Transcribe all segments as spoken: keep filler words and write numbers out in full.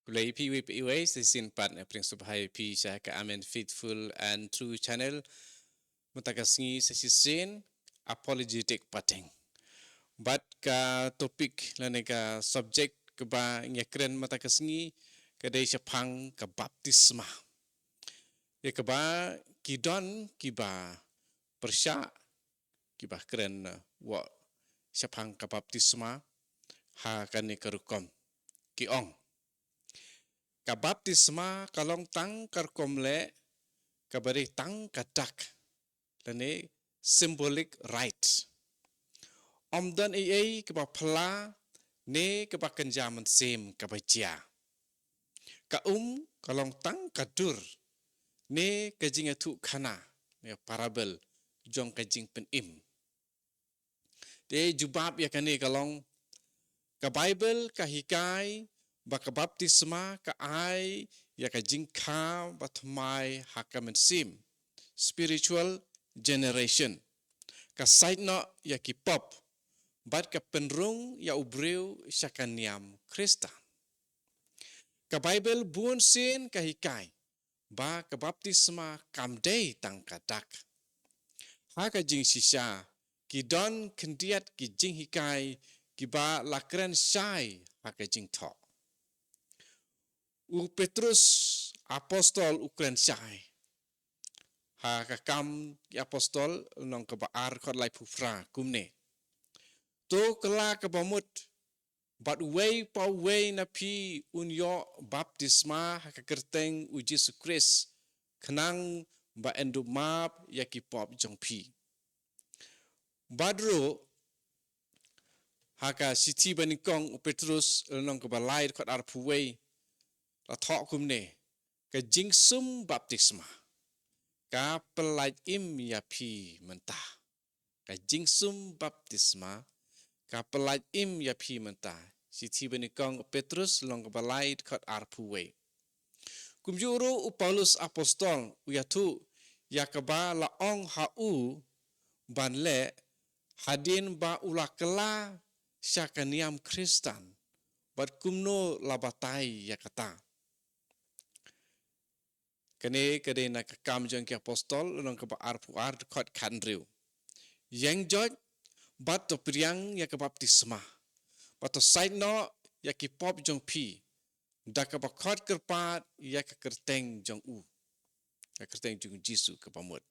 Khublei phi iwei pa iwei, sa shisien pat nga pdiang sngewbha ïa phi sha ka Amen Faithful and True Channel. Mynta ka sngi sa shisien, apologetic pateng. Bad ka topic lane ka subject kaba ngi ïakren mynta ka sngi ka dei shaphang ka baptisma. Ïa kaba ki don kiba pyrshah, kiba kren, eh, wat shaphang ka baptisma ha kane ka rukom. Ki ong, ka baptisma ka long tang ka rukom leh kaba dei tang ka dak, lane symbolic rite. Ym don ei ei kaba phylla ne kaba kynja mynsiem kaba jia. Ka um ka long tang ka dur ne ka jingïathuhkhana ne parable jong ka jingpynim. Te jubab ïa kane ka long, ka Baibl ka hikai ba ka baptisma ka ai ïa ka jingkha bathymmai ha ka mynsiem, spiritual generation. Ka sait noh ïa ki pop bad ka pynrung ïa u briew sha ka niam Khristan. Ka Baibl bun sien ka hikai ba ka baptisma kam dei tang ka dak. Ha ka jingshisha, ki don khyndiat ki jinghikai kiba la kren shai ha ka jingthoh. U Petrus apostol u kren shai ha ka Kam ki Apostol, lynnong kaba ar, dkhot laiphew phra kumne: To kylla kaba mut, bad uwei pa uwei na phi un ïoh baptisma ha ka kyrteng u Jisu Khrist, khnang ba yn dup map ïa ki pop jong phi. Bad ruh ha ka shithi banyngkong u Petrus, lynnong kaba lai, dkhot arphew wei, la thoh kumne: Ka jingsum baptisma ka pyllait im ïa phi mynta. Ka jingsum baptisma ka pyllait im ïa phi mynta. Shithi banyngkong u Petrus, lynnong kaba lai, dkhot arphew wei. Kumjuh ruh u Paulus apostol u ïathuh ïa kaba la ong ha u ban leh hadien ba u la kylla sha ka niam Khristan, bad kumno la batai ïa kata. Kane ka dei na ka Kam jong ki Apostol, lynnong kaba arphew ar, dkhot khathynriew. Ïeng joit bad to pdiang ïa ka baptisma, bad to sait noh ïa ki pop jong phi da kaba khot kyrpad ïa ka kyrteng jong u, ka kyrteng jong u Jisu kaba mut.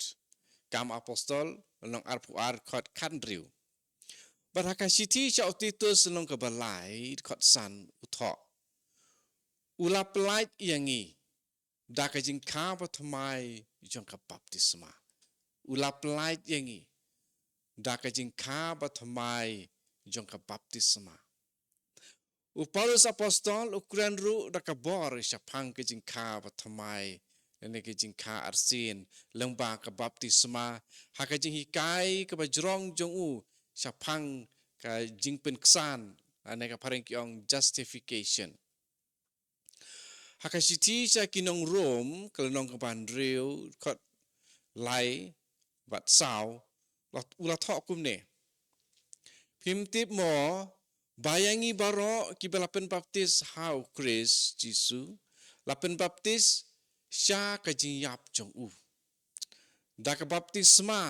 Kam Apostol, lynnong arphew ar, dkhot khathynriew. Bad ha ka shithi sha u Titus, lynnong kaba lai, dkhot san, u thoh: U la pyllait ïa ngi da ka jingkha bathymmai jong ka baptisma. U la pyllait ïa ngi da ka jingkha bathymmai jong ka baptisma. U Paulus apostol u kren ruh da ka bor shaphang ka jingkha bathymmai, lane ka jingkha arsien lyngba ka baptisma, ha ka jinghikai kaba jrong jong u shaphang ka jingpynksan, lane ka phareng ki ong justification. Ha ka shithi sha ki nong Rom, ka lynnong kaba hynriew, dkhot lai bad saw, la, u la thoh kumne: Phim tip mo ba ïa ngi baroh kiba la pynbaptis ha u Khrist Jisu, la pynbaptis sha ka jingïap jong u. Da ka baptisma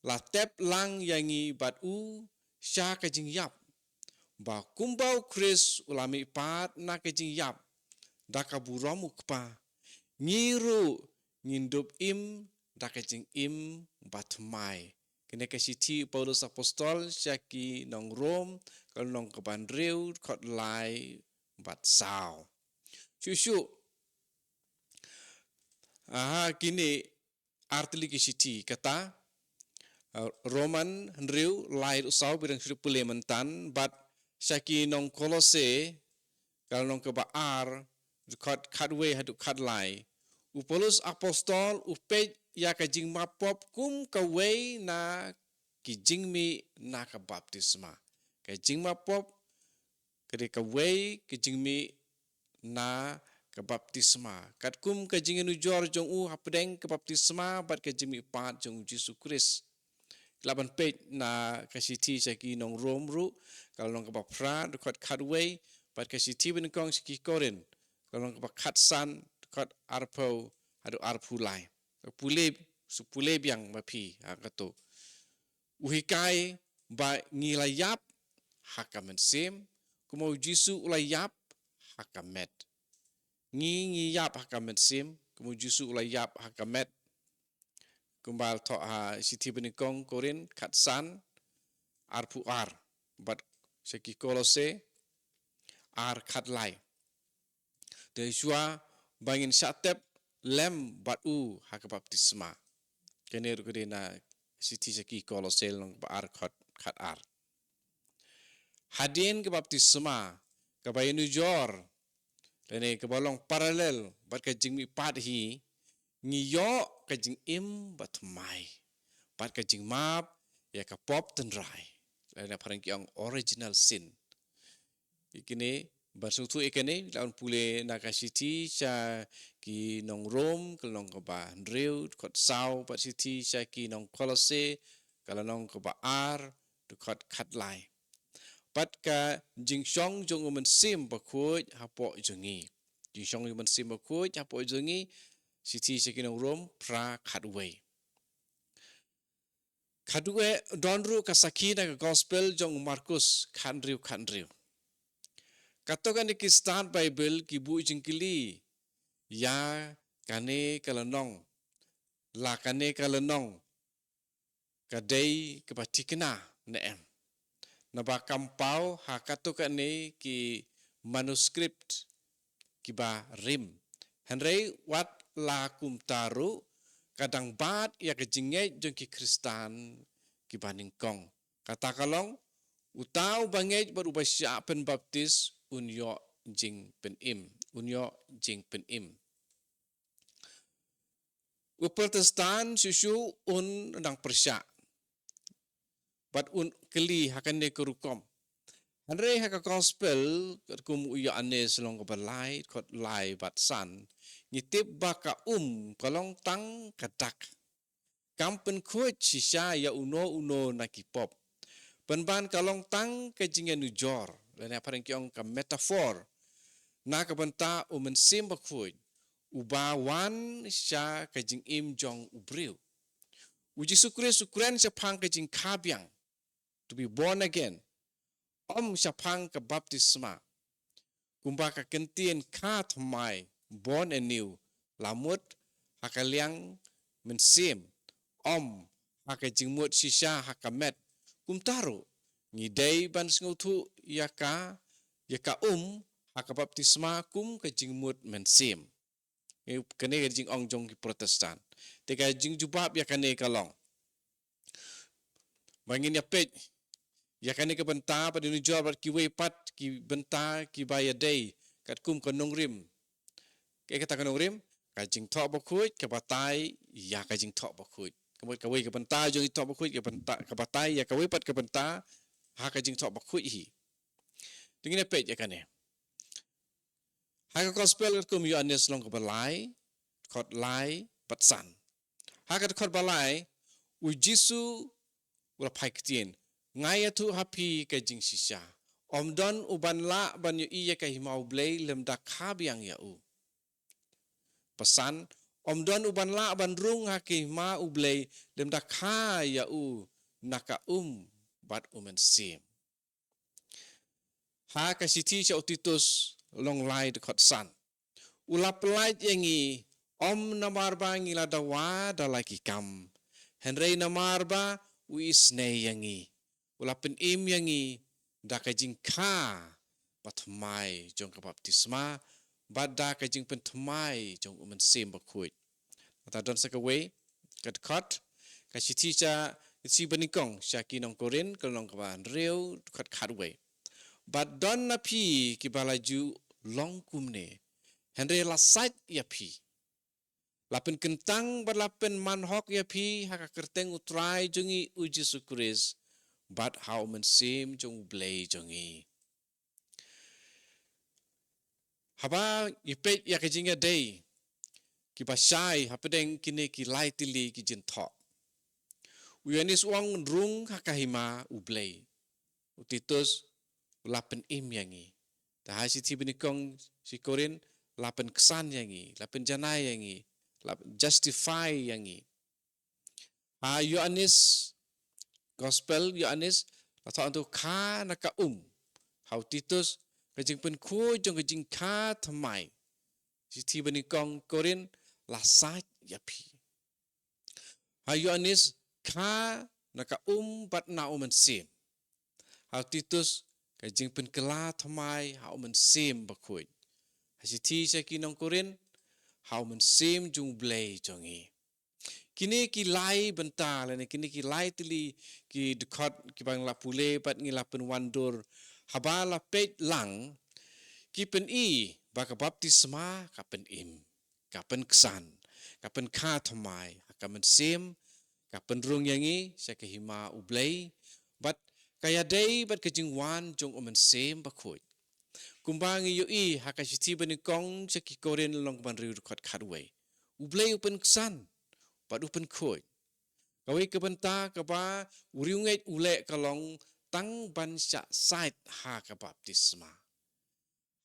la tep lang ïa ngi bad u sha ka jingïap, ba kumba u Khrist u la mihpat na ka jingïap da ka burom u Kpa, ngi ruh ngin dup im da ka jingim bathymmai. Kane ka shithi u Paulus apostol sha ki nong Rom, ka lynnong kaba hynriew, dkhot lai bad saw. Shuh shuh, aha, kine artylli ki shithi, kata, uh, Rom hynriew, lai haduh saw, bad dang shu pule myntan, bad sha ki nong Kolose, ka lynnong kaba ar, dkhot khatwei haduh khatlai. U Paulus apostol u peit ïa ka jingmap pop kum kawei na ki jingmih na ka baptisma. Ka jingmap pop ka dei kawei ka jingmih na ka baptisma. Katkum ka jingïanujor jong u hapdeng ka baptisma bad ka jingmihpat jong u Jisu Khrist. Lah ban peit na ka shithi sha ki nong Rom ruh, ka lynnong kaba phra, dkhot khatwei, bad ka shithi banyngkong sha ki Korinth, ka long kaba khatsan, dkhot arphew haduh arphew lai. Pule, sa pule biang ma phi ha kato. U hikai ba ngi la ïap ha ka mynsiem, kumba u Jisu u la ïap ha ka met. Ngi, ngi ïap ha ka mynsiem, kumba u Jisu u la ïap ha ka met. Kumba thoh ha shithi banyngkong Korinth khatsan, arphew ar, bad sha ki Kolose, ar khatlai. Te shuwa ba ngin shah tep lem bad u ha ka baptisma. Kane ruh ka dei na shithi sha ki Kolose lynnong ba ar dkhot khatar. Hadien ka baptisma, kaba ïanujor, lane kaba long parallel bad ka jingmihpat hi, ngi ïoh ka jingim bathymmai bad ka jingmap ïa ka pop tynrai, lane phareng ki ong original sin. Ïa kine, ban sngewthuh ïa kine, la un pule na ka shithi sha ki nong Rom, ka lynnong kaba hynriew, dkhot saw, bad shithi sha ki nong Kolose, ka lynnong kaba ar, dkhot khatlai. Bad ka jingshong jong u Mynsiem Bakhuid hapoh jong ngi. Jingshong jong u Mynsiem Bakhuid hapoh jong ngi, shithi sha ki nong Rom, phra khatwei. Khatduh eh don ruh ka sakhi na ka gospel jong u Markus khathynriew khathynriew. Kato kane ki stad Baibl ki buh jingkylli ïa kane ka lynnong. La kane ka lynnong ka dei kaba thikna ne em? Naba kam paw ha kato kane ki manuscript kiba rim. Hynrei wat la kumta ruh, ka dang bat ïa ka jingngeit jong ki Khristan kiba nyngkong. Kata ka long, uta uba ngeit bad uba shah pynbaptis un ïoh jingpynim, un ïoh jingpynim. U Protestant shuh shuh un nang pyrshah bad un kylli ha kane ka rukom. Hynrei ha ka gospel katkum u Ïoannis lynnong kaba lai, dkhot lai bad san, ngi tip ba ka um ka long tang ka dak. Kam pynkhuid shisha ïa uno uno na ki pop. Pynban ka long tang ka jingïanujor, lane phareng ki ong ka metaphor, na ka bynta u Mynsiem Bakhuid uba wan sha ka jingim jong u briew. U Jisu Khrist u kren shaphang ka jingkha biang, to be born again, ym shaphang ka baptisma. Kumba ka kyntien kha thymmai, born anew, la mut ha ka liang mynsiem, ym ha ka jingmut shisha ha ka met. Kumta ruh, ngi dei ban sngewthuh ïa ka, ïa ka um ha ka baptisma kum ka jingmut mynsiem. Kane ka jingong jong ki Protestant. Te ka jingjubab ïa kane ka long, ba ngin ïa peit ïa kane ka bynta, bad ïanujor bad kiwei pat ki bynta kiba ïadei katkum ka nongrim. Kaei kata ka nongrim? Ka Jingthoh Bakhuid ka batai ïa ka Jingthoh Bakhuid. Ka mut kawei ka bynta jong Jingthoh Bakhuid ka bynta, ka batai ïa kawei pat ka bynta ha ka Jingthoh Bakhuid hi. Te ngin ïa peit ïa kane ha ka gospel katkum u Ïoannis lynnong kaba lai, dkhot lai bad san. Ha ka dkhot ba lai, u Jisu u la phai ktien, nga ïathuh ha phi ka jingshisha, ym don uban lah ban ïohi ïa ka hima U Blei lymda kha biang ïa u. Ba san, ym don uban lah ban rung ha ka hima U Blei lymda kha ïa u na ka um bad u mynsiem. Ha ka shithi sha u Titus lynnong lai, dkhot san, u la pyllait ïa ngi, ym namar ba ngi la dawa da la ki kam, hynrei namar ba u isynei ïa ngi, u la pynim ïa ngi da ka jingkha bathymmai jong ka baptisma bad da ka jingpynthymmai jong u Mynsiem Bakhuid. Kata don sa kawei ka dkhot, ka shithi sha, shithi banyngkong sha ki nong Korinth, ka lynnong kaba hynriew, dkhot khatwei. Bad don na phi kiba la ju long kumne, hynrei la sait ïa phi, la pynkyntang bad la pynman hok ïa phi ha ka kyrteng U Trai jong ngi U Jisu Khrist bad ha u Mynsiem jong U Blei jong ngi. Haba ngi peit ïa ka jingïadei kiba shai hapdeng kine ki lai tylli ki jingthoh, u Ïoannis u ong rung ha ka hima U Blei. U Titus u la pynim ïa ngi. Te ha shithi banyngkong shi Korinth la pynksan ïa ngi, la pynjanai ïa ngi, la justify ïa ngi. Ha Ïoannis, Gospel Ïoannis, la thoh hangto kha na ka um. Ha u Titus, ka jingpynkhuid jong ka jingkha thymmai. Shithi banyngkong Korinth, la sait ïa phi. Ha Ïoannis, kha na ka um bad na u Mynsiem. Ha u Titus, ka jingpynkylla thymmai ha u Mynsiem Bakhuid. Ha shithi sha ki nong Korinth, ha u Mynsiem jong u Blei jong ngi. Kine ki lai bynta lane kine ki lai tylli ki dkhot kiba ngi la pule bad ngi la pynwandur haba la peit lang, ki pyni ba ka baptisma ka pynim, ka pynksan, ka pynkha thymmai ha ka Mynsiem, ka pynrung ïa ngi sha ka hima u Blei, bad ka ïadei bad ka jingwan jong u Mynsiem Bakhuid. Kumba ngi ïohi ha ka shithi banyngkong sha ki Korinth lynnong ba hynriew dkhot khatwei. U Blei u pynksan bad u pynkhuid. Kawei ka bynta kaba u riewngeit u leh ka long tang ban shah sait ha ka baptisma.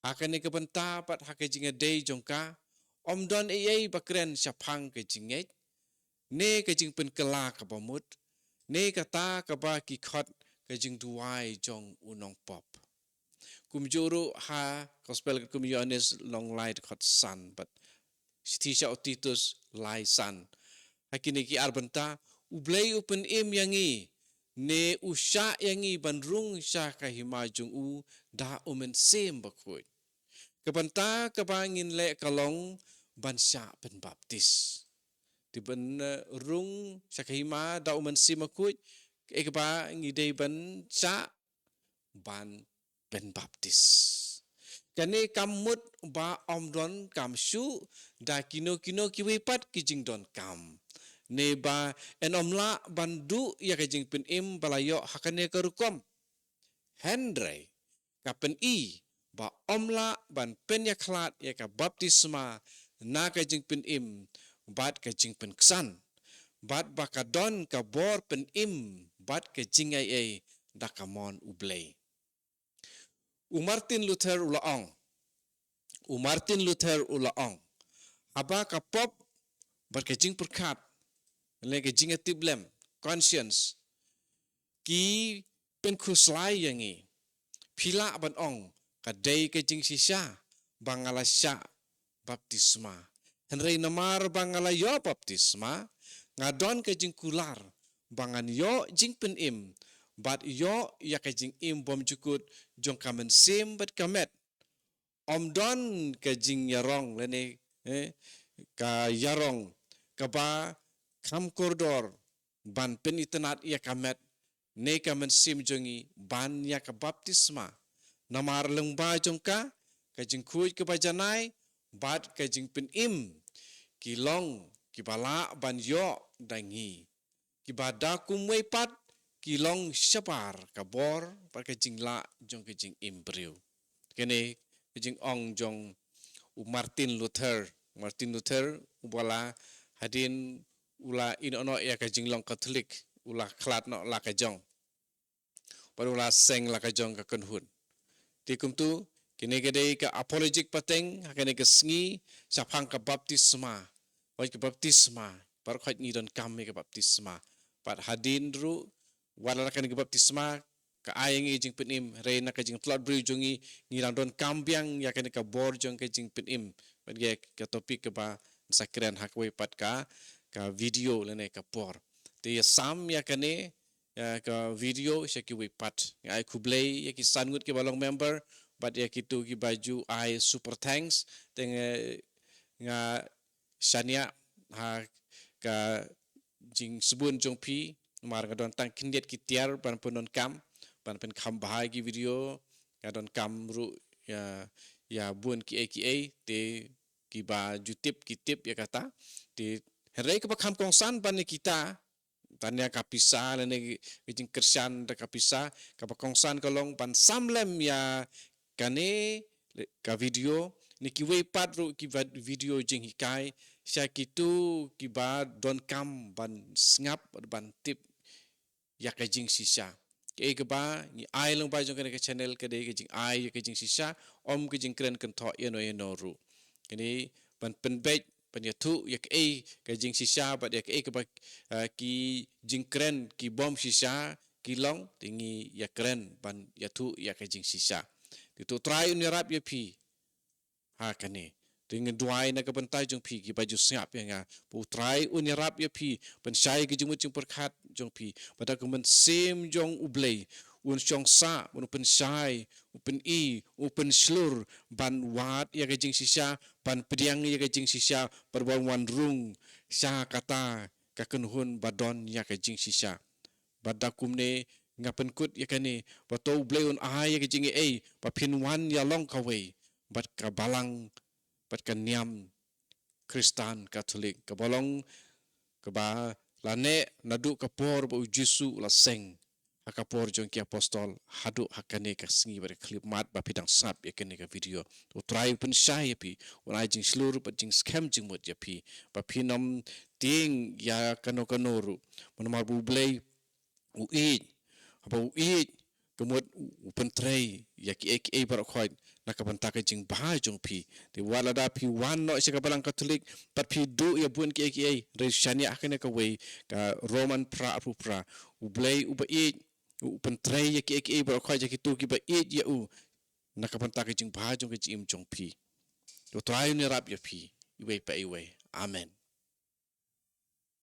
Ha kane ka bynta bad ha ka jingïadei jong ka, ym don ei ei ba kren shaphang ka jingngeit, ne ka jingpynkylla kaba mut, ne kata kaba ki khot ka jingduwai jong u nongpop. Kumjuh ruh ha Gospel katkum u Ïoannis lynnong lai dkhot san bad shithi sha u Titus lai san. Ha kine ki ar bynta, u Blei u pynim ïa ngi, ne u shah ïa ngi ban rung sha ka hima jong u da u Mynsiem Bakhuid. Ka bynta kaba ngin leh ka long ban shah pynbaptis. Te ban, eh, rung sha ka hima da u Mynsiem Bakhuid, eh, kaba ngi dei ban shah ban pynbaptis. Kane kam mut ba ym don kam shuh da kino kino kiwei pat ki jingdonkam. Ne ba yn ym lah ban duh ïa ka jingpynim ba la ïoh ha kane ka rukom. Hynrei ka pyni ba ym lah ban pynïakhlad ïa ka baptisma na ka jingpynim bad ka jingpynksan, bad ba ka don ka bor pynim bad ka jingaiei da ka mon u Blei. U Martin Luther u la ong. U Martin Luther u la ong. Haba ka pop bad ka jingpyrkhat, lane ka jingïatiplem, conscience, ki pynkhuslai ïa ngi, phi lah ban ong ka dei ka jingshisha ba nga la shah baptisma. Hynrei namar ba nga la ïoh baptisma, nga don ka jingkular ba ngan ïoh jingpynim bad ïoh ïa ka jingim bymjukut jong ka mynsiem bad ka met. Ym don ka jingïarong lane, eh, ka ïarong kaba kham kordor ban pynitynnad ïa ka met ne ka mynsiem jong ngi ban ïa ka baptisma. Namar lyngba jong ka, ka jingkhuid kaba janai bad ka jingpynim ki long kiba lah ban ïoh da ngi, kiba da kumwei pat ki long shabar ka bor bad ka jinglah jong ka jingim briew. Kane ka jingong jong u Martin Luther. Martin Luther uba la, hadien u la ïehnoh noh ïa ka jinglong Katholik, u la khlad noh la ka jong, bad u la seng la ka jong ka kynhun. Te kumta, kane ka dei ka apologetic pateng ha kane ka sngi shaphang ka baptisma. Wat ka baptisma, baroh khoit ngi donkam ïa ka baptisma. Bad hadien ruh, wat la kane ka baptisma ka ai ïa ngi jingpynim, hynrei na ka jingtlot briew jong ngi, ngi dang donkam biang ïa kane ka bor jong ka jingpynim. Bad ïa ka topic kaba sa kren ha kawei pat ka, ka video lane ka por. Te ïa sam ïa kane, ïa ka video sha kiwei pat. Nga ai khublei ïa ki san ngut kiba long member bad ïa kito kiba ju ai super thanks. Te nga, nga shaniah ha ka jingsbun jong phi, namar nga don tang khyndiat ki tiar ban pyndonkam, ban pynkham bha ïa ki video, nga donkam ruh ïa, ïa bun kiei kiei, te kiba ju tip ki tip ïa kata. Te hynrei kaba kham kongsan ban ïa kita, tang ïa ka pisa lane ka jingkyrshan da ka pisa, kaba kongsan ka long ban sam lem ïa kane ka video, ne kiwei pat ruh ki va-, video jinghikai sha kito kiba donkam ban sngap, ban tip ïa ka jingshisha. Kaei kaba ngi ai lyngba jong kane ka channel ka dei ka jingai ïa ka jingshisha, ym ka jingkren kynthoh ïano ïano ruh. Ine ban pynbeit, ban ïathuh ïa kaei ka jingshisha bad ïa kaei kaba, ah, ki jingkren ki bym shisha ki long, te ngi ïakren ban ïathuh ïa ka jingshisha. Te to Trai un ïarap ïa phi ha kane. Te ngi duwai na ka bynta jong phi kiba ju sngap ïa nga, ba u Trai un ïarap ïa phi, pynshai ka jingmut jingpyrkhat jong phi, ba da ka mynsiem jong U Blei un shong sah, un pynshai, u pyni, u pynshlur ban wad ïa ka jingshisha, ban pdiang ïa ka jingshisha, ban wan rung sha kata ka kynhun ba don ïa ka jingshisha. Bad da kumne nga pynkut ïa kane, ba to U Blei un ai ïa ka jingaiei ba phin wan ïalong kawei bad ka balang, bad ka niam Khristan Katholik, kaba long, kaba la neh naduh ka por ba U Jisu u la seng ha ka por jong ki apostol haduh ha kane ka sngi bad ka khyllipmat ba phi dang sngap ïa kane ka video. To Trai un pynshai ïa phi, un ai jingshlur bad jingskhem jingmut ïa phi, ba phin ym tieng ïa kano kano ruh. Namar ba U Blei u ïeit, haba u ïeit, ka mut u pyntrei ïa kiei kiei baroh khoit na ka bynta ka jingbha jong phi. Te wat lada phi wan noh sha ka balang Katholik bad phi duh ïa bun kiei kiei, hynrei shaniah ha kane kawei ka Roman phra arphew phra, U Blei uba ïeit u pyntrei ïa kiei kiei baroh khoit ïa kito kiba ïeit ïa u na ka bynta ka jingbha jong ka jingim jong phi. To Trai un ïarap ïa phi iwei pa iwei. Amen.